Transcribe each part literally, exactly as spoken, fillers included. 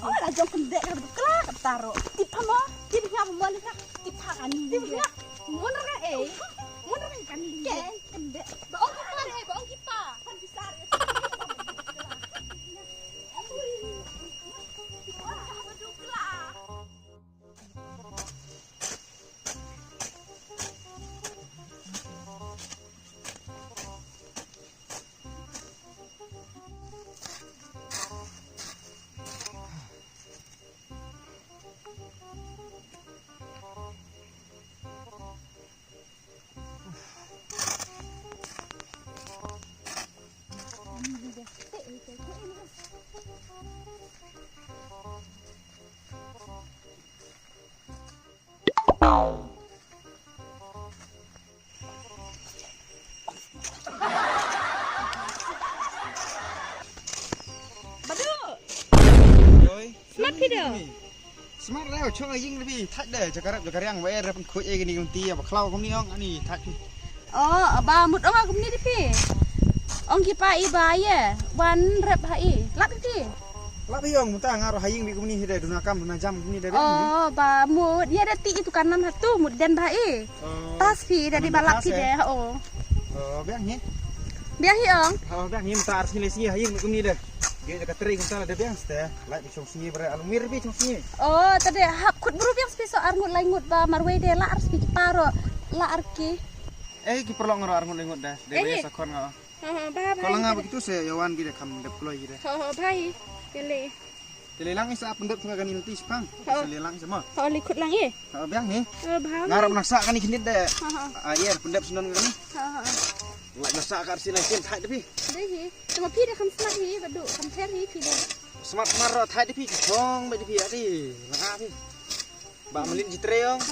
Oh, la jong kynde ka dukla ka taro. Tip pha mo, tip nga mo ne ka. Tip pha ani. Tip nga. Mo na ka eh. Mo na ka kan. Ke kynde. Ba ong ki pa eh, ba ong ki pa. Pan bisar. Badu. Yoi. Smat phi do. Smat leo chong ïing phi thad de jakarap jakariang wa er pun khuj e gini kumti ya bakhlaw kumni ong ani thad phi. Oh, ba mut ong kumni de phi. Ong ki pa i ba ye wan rep ha i. Lap phi. Lap hi ong muta nga ro ha ïing bi kumni hi de duna kam duna jam kumni de. Oh, ba mut ye de ti itu kanan hatu mut den ba i. Oh. Tas phi de di balap phi de. Oh. Oh, biang hi. Biang hi ong. Oh, biang hi muta ar sini sini ha ïing bi kumni de. Ge de katri kumta de biang ste. Lap bi chong sini bre almir bi chong sini. Oh, tade hap khut bru biang spi so ar ngut lai ngut ba marwei de la ar spi ki paro la ar ki. Eh, ki perlok ngaro ar ngut lai ngut de. De eh. Sa khon nga. Ha ha ba. Kalau nga begitu saya yawan bi de kam dep kloi de. Ha ha bai. Kele. Kele lang isa pendep sungai kan inti sepang. Ha. Kele lang sama. Ha li khut lang eh. Ha biang ni. Ha ba. Ngarap nak sa kan ni kinit de. Ha ha. Ayer pendep sunan kan. Ha ha. Lak nak sa kar sini kin thai tapi. Dei hi. Tengok phi de kam smat hi badu kam ter hi phi de. Smat mar ro thait phi chong ba phi ati. Langa phi. Ba malin jitre ong.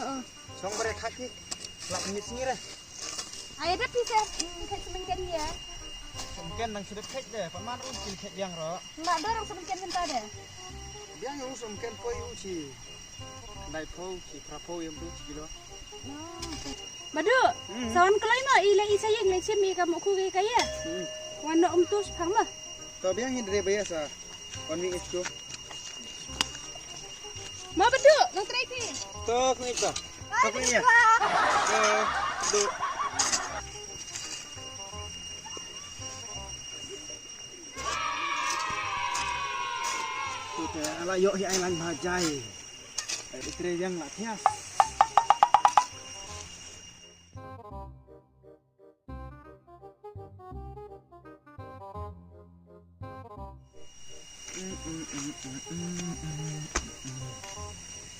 Chong bare thait phi. Lak mit sngi re. Ai da phi se, mm, thait semen kan ya. Semen kan nang sudah thait de. Pat mar ro kil thait biang ro. Ma do rang semen kan mynta de. Biang u semen kan poi u chi. Dai pho chi pra pho yam tu chi kilo. Badu, sawan kelai ma i le i saying le chim i kamu ku ke kaya. Wan no um tu sepang ma. To biang hin dre baya sa. Wan mi isko. Ma badu, nang try pi. To kung ita. To kung iya. To du. Tu te ala yok hi ai lan bajai. Ai tre yang la thias.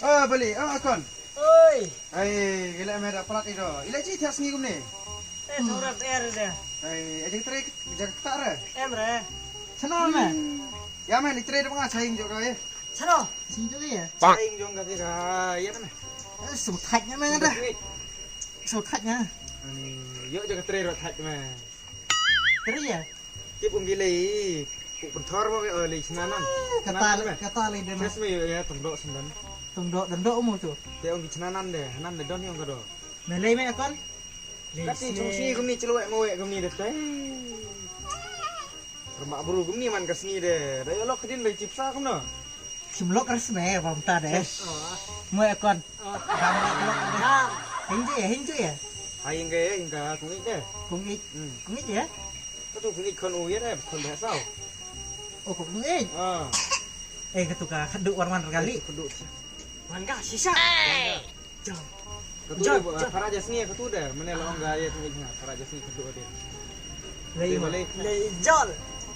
Oh, beli, oh, akon. Oi. Ai, ila me da plat ido. Ila chi thias ngi kumne. Eh, surat er de. Ai, ajeng tre, jaga kata re. Em re. Sana me. Ya me, li tre de nga chaing jo ka ye. Chano, sing tu ya. Saing jong ka tira, ya kan? Eh, so thait nya me ngada. So thait nya. Ani, yo jaga tre ro thait me. Tre ya. Tip ung gilei. Ku penthor mo ke oli chnanan. Kata le, kata le de me. Yes me yo ya tungdok sendan. Tungdok dendok mu tu. Te ung chnanan de, hanan de don yong kado. Melei me akon. Kati chung si kumni chelwe ngowe kumni de te. Remak bru kumni man ka sngi de. Da yo lok kedin bai chipsa kumno. Kim lok res me bam ta de. Mo akon. Bam lok lok de. Hinju ya, hinju ya. Hai hingga ya, hingga kung ik de. Kung ik. Hmm. Kung ik ya. Katu kung ik kon u ya de, kon bahasa. Oh, kung ik. Ah. Eh, katu ka khadu wan wan kali. Khadu. Wan ka sisa. Jom. Katu jom, de, jom. Para jasni katu de, mane la ong ga ye tu ing ha, para jasni katu de. Lei mo. Lei jol.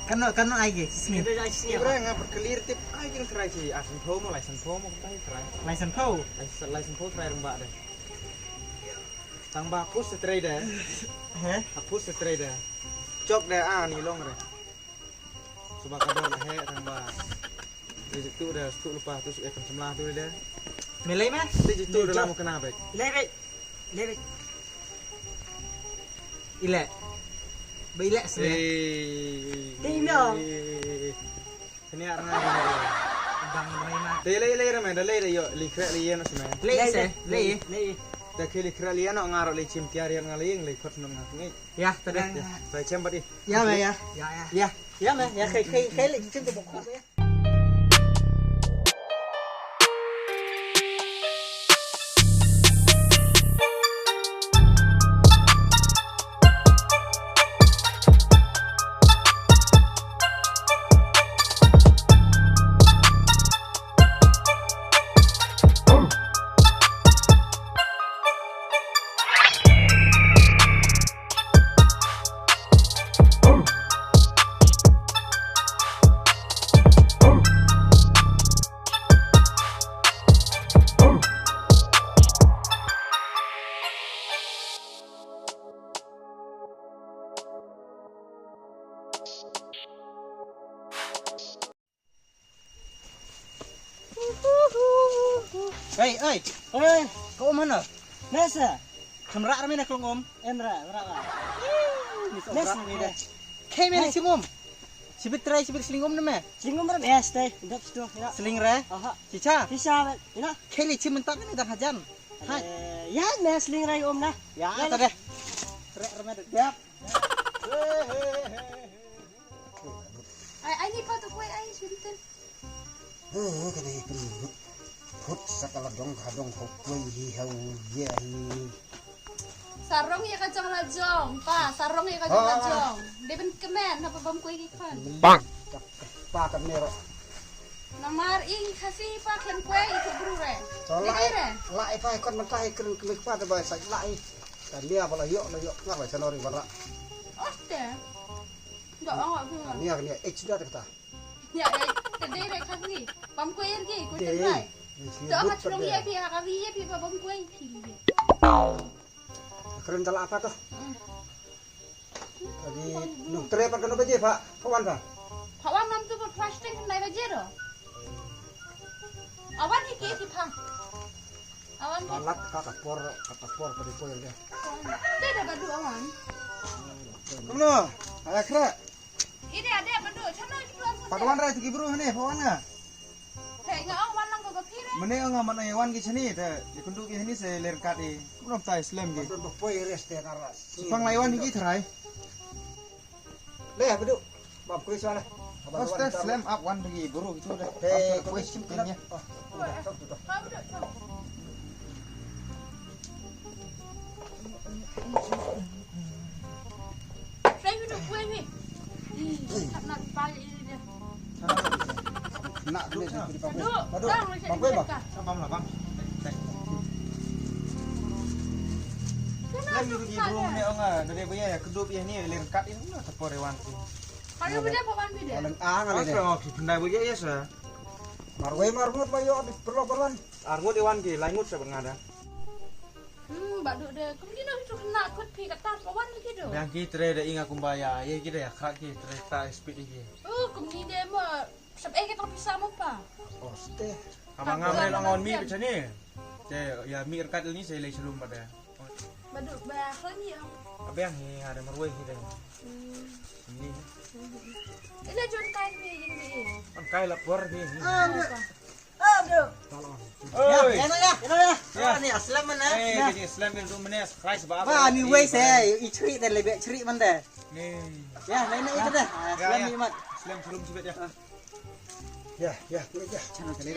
Kano, kano ai ge, sni. Katu ai sni. Ura nga per clear tip ai jing try chi, ah, san pho mo, lai san pho mo, kata try. Lai san pho. Lai san, lai san pho try rung ba de. Tang ba push try de. He? Ha push try de. Chok de, ah, ni long re. Suba ka dor la he tang ba. Te jitu da stu lupa tu su ekam semla tu de. Me lei me? Te jitu da lamo kena bek. Lei bek. Lei bek. Ile. Ba ile sene. Te ino. Sene arna. Bang mai ma. Te lei lei rame da lei da yo li kre li yen sene. Lei se. Lei. Lei. Te ke li kre li yen ngaro li chim tiar yen ngalei lei khot no ngai. Ya, tadi. Ya, saya cembat ih. Ya, me, ya. Ya, ya. Ya. Ya, me, ya, kai, kai, kai, lek, cun tu bok. Ei, ei. Ei, ka um hano? Nasa? Kham rak rami na klong um. Em rak, rak rak. Nasa ni dah. Kei me na chim um. Chibit try, chibit sling um na me. Sling um ram es tei. Dap situ, ina. Sling re? Aha. Chicha? Chicha, ina. Kei li chim mentak ni dah hajan. Hai. Eh, ya, me sling re um na. Ya, ya, ta deh. Re, rame deh. Dap. Ai, ai ni pa tu kuai ai, sibit. Eh, ka dei pun. Phut sa ka la dong ka dong ho kuai hi hau ye hi. Sarong ïa ka jong la jong, pa, sarong ïa ka jong la jong. Dei ban kmen, haba bam kuai ki khon. Bang. Ka pa ka mero. Namar ing Khasi pa khlem kuai i tu bru re. Dei re. La i pa i khon man ta i kren kmen pa de bai sa la i. Ka nia ba la yo la yo ngar bai sa nori bara. Oste. Nda ong aku. Ka nia ka nia ich da kata. Ya, eh, ka dei re Khasi. Bam kuai er ki, kuai ten rai. To ha chlong ye phi, ha ka wi ye phi ba bam kuai phi li. Kren tala apa to? Agi nung tre pat kano baje pa, pa wan pa. Hawan nam tu plastik nai baje do. Awan hi ki ki pha. Awan hi. Alat ka ta por, ka ta por ka di por ya. Te da badu awan. Kumno? Aya kra. Ide ade badu. Chano ki tuan. Pat wan rai tu ki bru hne, pat wan nga. Te nga ong wan lang ko ko phi re. Mene ong nga man ai wan ki chani te. Di kundu ki hni se ler kat i. Kumno tai slem ki. Pang lai wan ki trai. Le, bedu. Bam kuis wala. Hostel slem up wan bagi buru gitu deh. Hey, kuis chicken ya. Nak ni di papa. Bedu. Bam kuis bang. Bam lah bang. Lem ni bagi buru ni ong ah, dari baya kedup ya ni ler kat ini lah tepor iwan. Kalau beda apa wan beda? Paling ang ada deh. Pendai baya ya sa. Marwei marngut ba yo di perlu perluan. Arngut iwan ki, laingut sa bengada. Hmm, badu de. Kumni no itu kena kut pi kata pawan lagi do. Yang ki tre de inga kumbaya, ye ki de ya krak ki tre ta speed ki. Oh, kumni de mo. Sab eh kita bisa mo pa. Oste. Abang ngamre langon mi pecah ni. Te ya mi rekat ni saya lagi selum pada. Badu ba khon ni. Abang ni ada marwei ki de. Hmm. Ni. Ina jon kai mi yin mi. An kai lapor ni. Ah, Aduh. Oi. Ya, ya, ya, ya. Ya. Ni aslam mana? Eh, ni aslam ni tu mana? Surprise ba. Ba ni wei se, i chri dan lebe chri man de. Ni. Ya, ni ni itu deh. Aslam ni mat. Aslam belum sebet ya. Ya, ya, ya. Channel kali.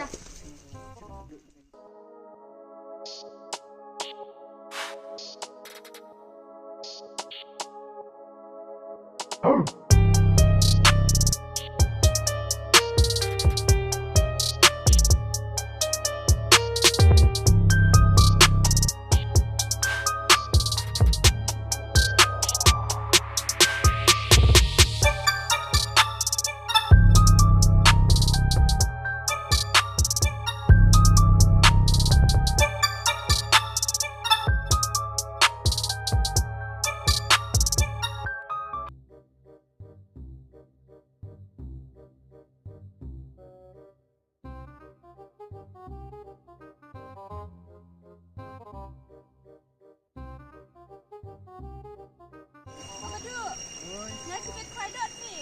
Papa Duk. Oi. Nga sibit khwai dot ni.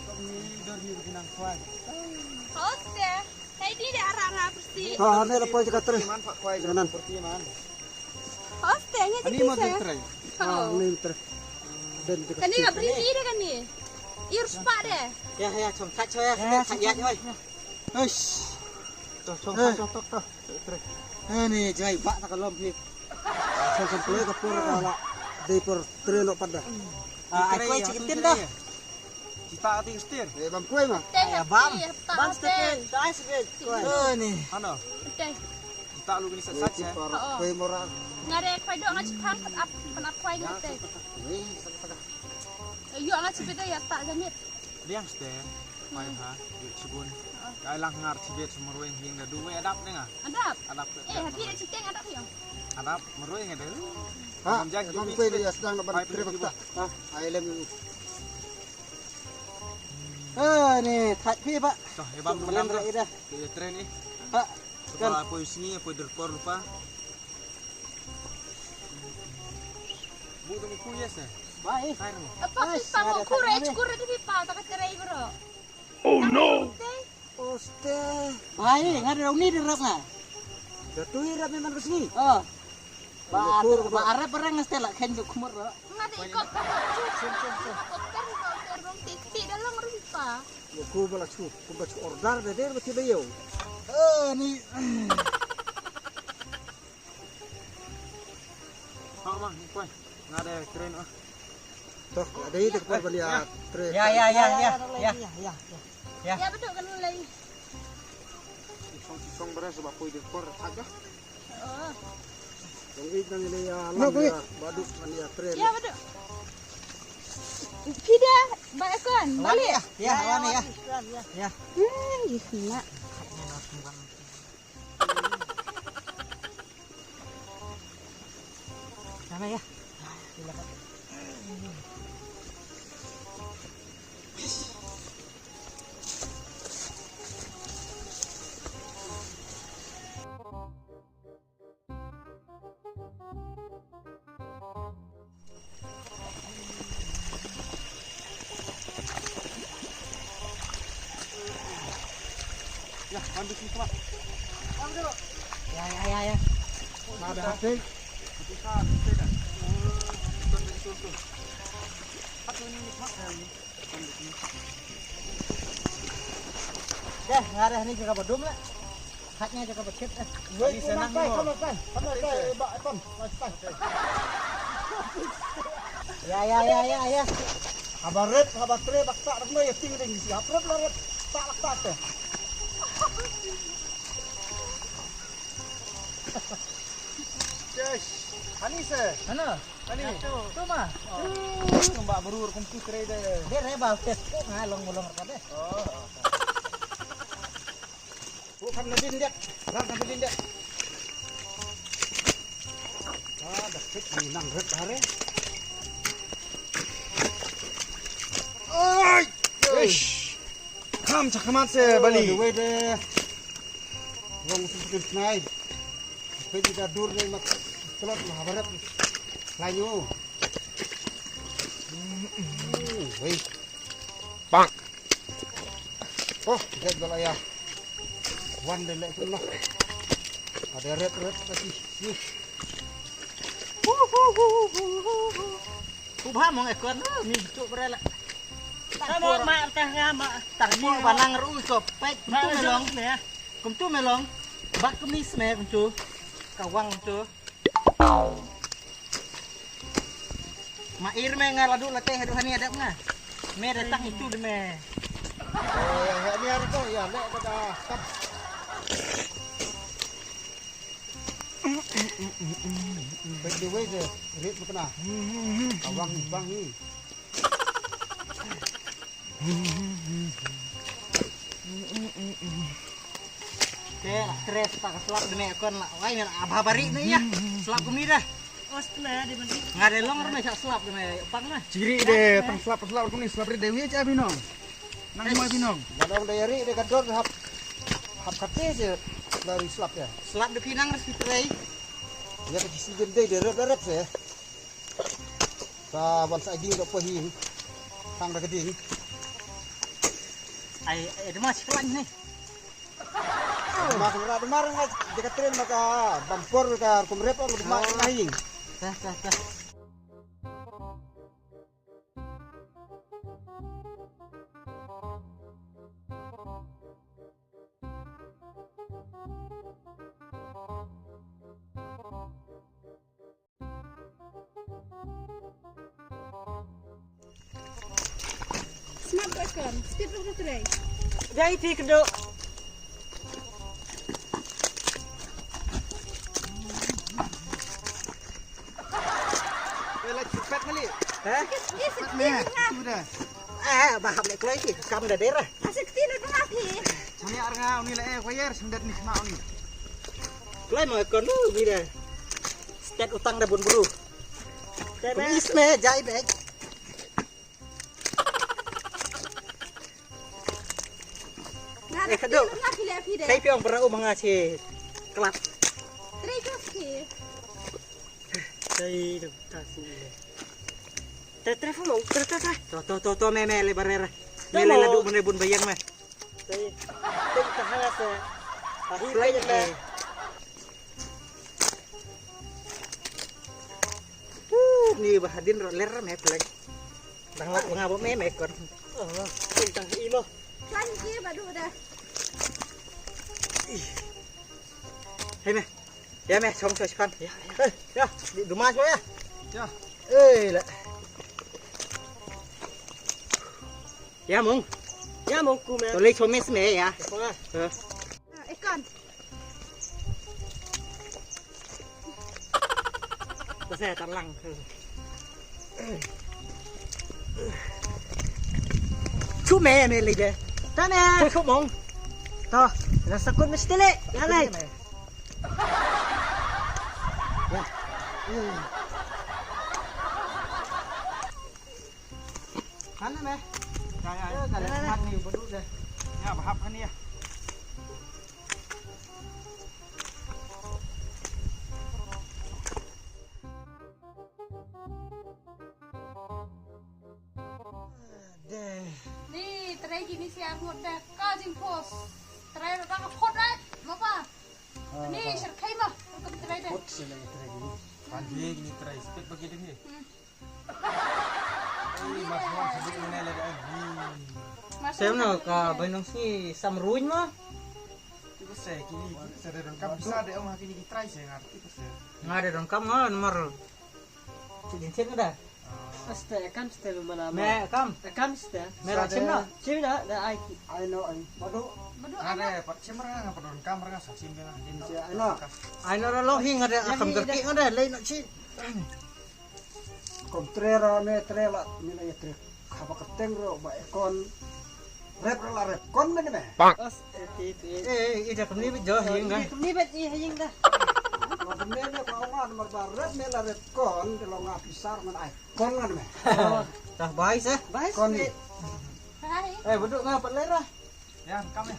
Kong ni dor ni bagi nang khwai. Hos de. Hai di de arak nga bersih. Ha, hane la poi jaka tre. Pertiman pak khwai. Janan. Pertiman. Hos de, nga. Ani mo de tre. Ha, ni tre. Dan de. Kani nga beri ni de kani. Ir sepak de. Ya, ya, chong kat chong ya. Ya, ya, chong kat. Eish. Toh, toh, toh, toh, toh. Eh, ni jai bak tak lom hi. Sa sa pulai ka por ka la. Dei por tre lo pada. Ah, ai koi chikitin dah. Cita ati stir. Eh, bam koi ma. Ya bam. Bam stir. Dai sikit. Eh, ni. Ano? Cita lu ni sa sa. Koi mora. Ngare koi dok ngach pang pat ap pat ap koi ngate. Ni sa sa. Ayo ngach beda ya tak jamit. Liang stir. Mai ha, yuk sibun. Kai lang ngar chibet sumur weng hing da duwe adap denga. Adap. Adap. Eh, hati da chiteng adap yo. Adap merweng ada. Ha, bang jai bang kue dia sedang dapat krim kita. Ha, ai lem. Ah, ni thak pi pak. Toh, ya bang. Belum dah ida. Dia tren ni. Ha. Kan. Poi sngi, poi derpor lupa. Bu tu ku ya se. Bai. Apa pipa mo kure, kure di pipa tak cerai bro. Oh no. Oste. Bai, ngada uni di rap nga. Jatuh rap memang ke sini. Oh. Ba arep orang ngestel lah kan juk kumur bro. Ngada ikop. Ikop kan ikop terong titi dalam rupa. Ku bala chu, ku ba chu order de der ba ti ba yo. Eh ni. Ha ma, ni koi. Nga da train ah. Toh, ada itu kepala beli ah train. Ya ya ya ya ya. Ya. Ya betul kan mulai. Song song beras sebab koi de kor tak ah. Oh. Yang itu nang ini ya, lang ya, baduk kan ya train. Ya betul. Pida, balik kan, balik. Ya, ya, ya. Ya. Hmm, gila. Sana ya. Gila kan. Ya, ambil sini, Mak. Ambil dulu. Ya, ya, ya, ya. Nah, dah habis. Itu kan, itu dah. Satu ini, Mak. Deh, nga deh ni jaga badum lah. Haknya jaga bacit eh. Wei, senang kai, kamu kai, kamu kai, ba, kon, lifestyle. Ya, ya, ya, ya, ya. Haba ret, haba tre, bak tak, no, ya, ting, ting, ya, ret, la ret, tak, tak, tak. Yes. Ani se. Ano? Ani. Tu ma. Tumba berur kum tu kere de. Dia reba Facebook ngalong-ngalong apa deh. Oh. Bukan nadin dia. Ran nadin dia. Ah, dah kit ni nang ret hari. Oi. Eish. Kam cak kamat se bali. Wei de. Wong susu kenai. Pwede ka dur na mat telot na habarap. Layo. Wei. Bang. Oh, jet bala ya. Wan de lek no. Ada red red lagi. Ku ba mong ekor no mi tu berela. Ka mo ma ta nga ma. Tar mo ba nang ru so pek tu melong. Kum tu melong. Bak kemis me kum tu. Kawang tu. Ma ir me nga ladu late hadu hani adap nga. Me datang itu de me. Oh ya, ya ni hari tu ya lek pada. By the way, the rate mo kana. Awang bang ni. Te, tres ta ka slap de me kon la. Wai me abha bari ne ya. Slap kumni dah. Os na de mandi. Nga de long re me sa slap de me pang na. Ciri de tang slap slap kumni slap re de wi cha binong. Nang mai binong. Nang de yari de ka dor hap. Hap kate je lari slap ya. Slap de pinang res pitrei. Ya ka jisi jem dei de rep rep se. Sa wan sa ding da pahi. Tang da ka ding. Ai, ai, de ma siklan ni. Ma kung ra de mar nga de ka tren ma ka bampor ka kum rep ma ka hing. Tah, tah, tah. Snap ka kan, step ruk tu rai. Jai ti kdo. Eh, la cepet kali. Ha? Cepet ni, tu dah. Eh, baham ni kloi ti, kam dah derah. Asik ti nak maaf ni. Chami arnga uni la eh wire sendet ni kena uni. Kloi mo kon nu ni dah. Stet utang dah bun bru. Kumis me jai bek. Eh, kado. Kai piong para u manga che. Kelap. Three fifty. Kai tu kasi. Te tre fo mong, tre tre tre. To to to to me me le barera. Me le la du mene bun bayang me. Te te ta hanga se. Ahi play me. Ni ba hadin ro ler me play. Dang lak nga ba me me kon. Oh, tang imo. Kan ki ba du da. Hey me. Ya me, song song song. Ya, ya. Eh, ya, di rumah song ya. Ya. Eh, la. Ya mong. Ya mong ku me. Tolei song mes me ya. Song ah. Eh. Ikan. Ko se tar lang. Chu me me le je. Ta ne. Ko chu mong. To, la sakut mesti le. Ya le. Kan me. Ya ya. Kan me. Ni bodu de. Ya bahap kan ya. Ni, trai kini siang ngut dah ka jingpos. Trai ra ka phot ai, ma pa. Ni sir khai ma, ka trai de. Phot se la trai ni. Kan ji ni trai, sepet bagi de ni. Sem no ka bainong sngi sam ruin ma. Ki ba se kini ki se de don kam bisa de ong ha kini ki trai se ngar ki ba se. Nga de don kam nga namar. Ti din chet da. Aste kam ste mana. Me kam. Kam ste. Me ra chim na. Chim na da ai ki. Ai no ai. Badu. Badu. Nga de pat chim ra nga pat don kam ra nga sa chim na. Din che ai no. Ai no ra lo hi nga de akam ter ki nga de lei no chi. Kom tre ra me tre la me la ye tre. Khaba ka teng ro ba e kon. Rep ra la rep kon me ne me. As ti ti. Eh, ida kumni bi jo hi nga. Kumni bet i ha ying da. Lo kumni me ba nga mar ba rep me la rep kon de lo nga pisar man ai. Kon ngan me. Dah bai se. Bai kon ni. Hai. Eh, beduk nga pat lera. Ya, kam ya.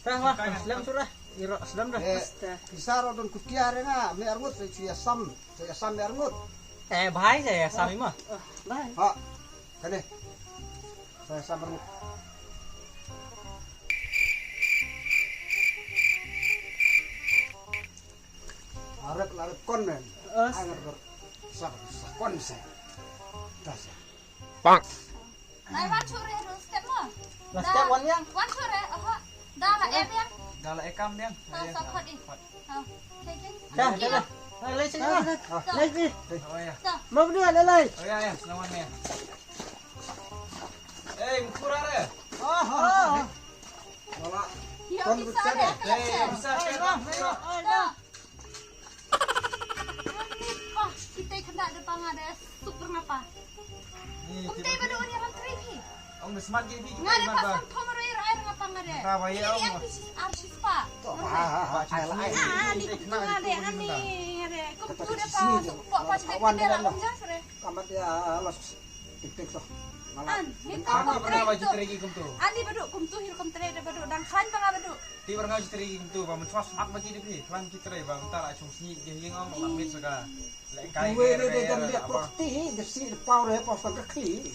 Dah wah, selam surah. Iro selam dah. Eh, pisar don kutia re nga, me arngut se chuya sam. Chuya sam me arngut. Eh, bai se ya sam ima. Bai. Ha. Kane. Chuya sam arngut. Arep la arep kon men. Angar ber. Sa sa kon se. Das ya. Bang. Nai wan chore ru step mo. La step wan yang. Wan chore, aha. Da la em yang. Da la ekam yang. Ha, sa khot i. Ha. Keke. Da, da, da. Lai sini. Lai sini. Oh ya. Ma berdua lai lai. Oh ya ya, selamat ya. Eh, mukura re. Oh, oh. Wala. Yo bisa re. Eh, bisa re. Kita kena ada panga ada super ngapa? Kum te badu ni ram tri phi. Ong da smat ge phi. Nga de pas sam thom roi rai nga panga de. Ka ba ye ong. Yang phi ar shispa. To ba. Ai la ai. Ah, ni kum tu nga de ani nga de. Kum tu de pa suk po pa sik de la ong jas re. Kamat ya los. Tik tik to. An, ni ka ba pernah baju teregi kum tu. Ani badu kum tu hil kum tere de badu dang khan panga badu. Ti barngau jitri ing tu ba mynta smat ma ki dei phi khlem ki trei ba mynta la chung sngi ki ing ong la mit saka. Le kai. Kuwe re de dan de property hi de si de pau re pau sang ka khi.